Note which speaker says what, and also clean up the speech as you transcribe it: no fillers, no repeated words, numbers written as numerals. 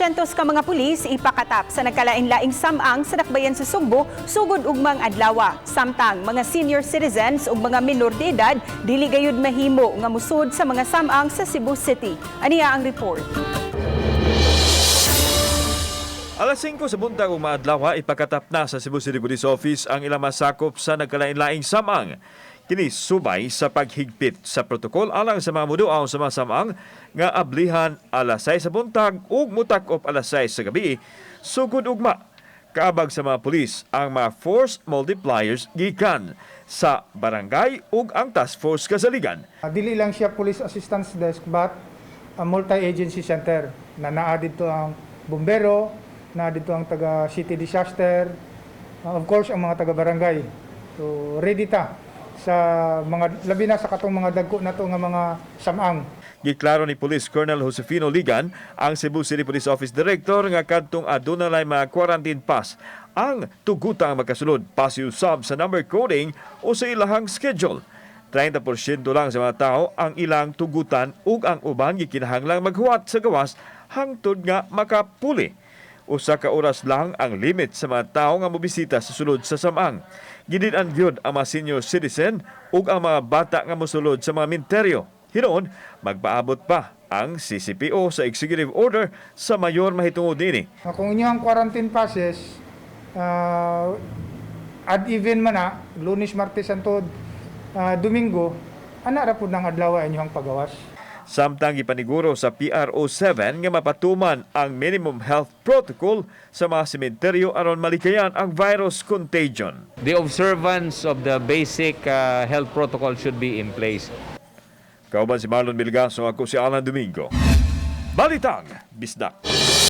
Speaker 1: Syentos ka mga pulis ipakatap sa nagkalain-laing samang sa dakbayan sa Sugbo sugod ugmang adlaw. Samtang mga senior citizens ug mga minor de edad dili gayud mahimo nga musud sa mga samang sa Cebu City. Aniya ang report.
Speaker 2: Alas 5 sa buntag ug maadlaw, ipakatap na sa Cebu City Police Office ang ilang masakop sa nagkalain-laing samang. Kini subay sa paghigpit sa protokol alang sa mga muduaw sa mga samang nga ablihan alas 6 sa buntag ug mutak-op alas 6 sa gabi sugod ugma. Kaabag sa mga pulis ang mga force multipliers gikan sa barangay ug ang task force kasaligan.
Speaker 3: Dili lang siya police assistance desk but a multi-agency center na naa didto ang bumbero, naa didto ang taga city disaster, of course ang mga taga barangay. So ready ta sa mga, labi na sa katong mga dagko nato nga mga samang.
Speaker 2: Giklaro ni Police Colonel Josefino Ligan, ang Cebu City Police Office Director, nga kadtong aduna lay mga quarantine pass ang tugutang makasulod pasiusab sa number coding o sa ilahang schedule. 30% lang sa mga tao ang ilang tugutan ug ang uban gikinahanglang maghuwat sa gawas hangtod nga makapuli. 1 ka oras lang ang limit sa mga tao nga mobisita sa sulod sa samang. Gidid-an gyud ang mga senior citizen ug ang mga bata nga mosulod sa mga minteryo. Hinuon, magpaabot pa ang CCPO sa executive order sa mayor mahitungod nini.
Speaker 3: Kung inyong quarantine passes, ad even man na, Lunes, Martes, hantod Domingo, ana ra pud ng adlaw inyong pagawas.
Speaker 2: Samtang gipaniguro sa PRO 7 nga mapatuman ang minimum health protocol sa mga sementeryo aron malikayan ang virus contagion.
Speaker 4: The observance of the basic health protocol should be in place.
Speaker 2: Kauban si Marlon Bilgaso, ako si Alan Domingo. Balitang Bisdak.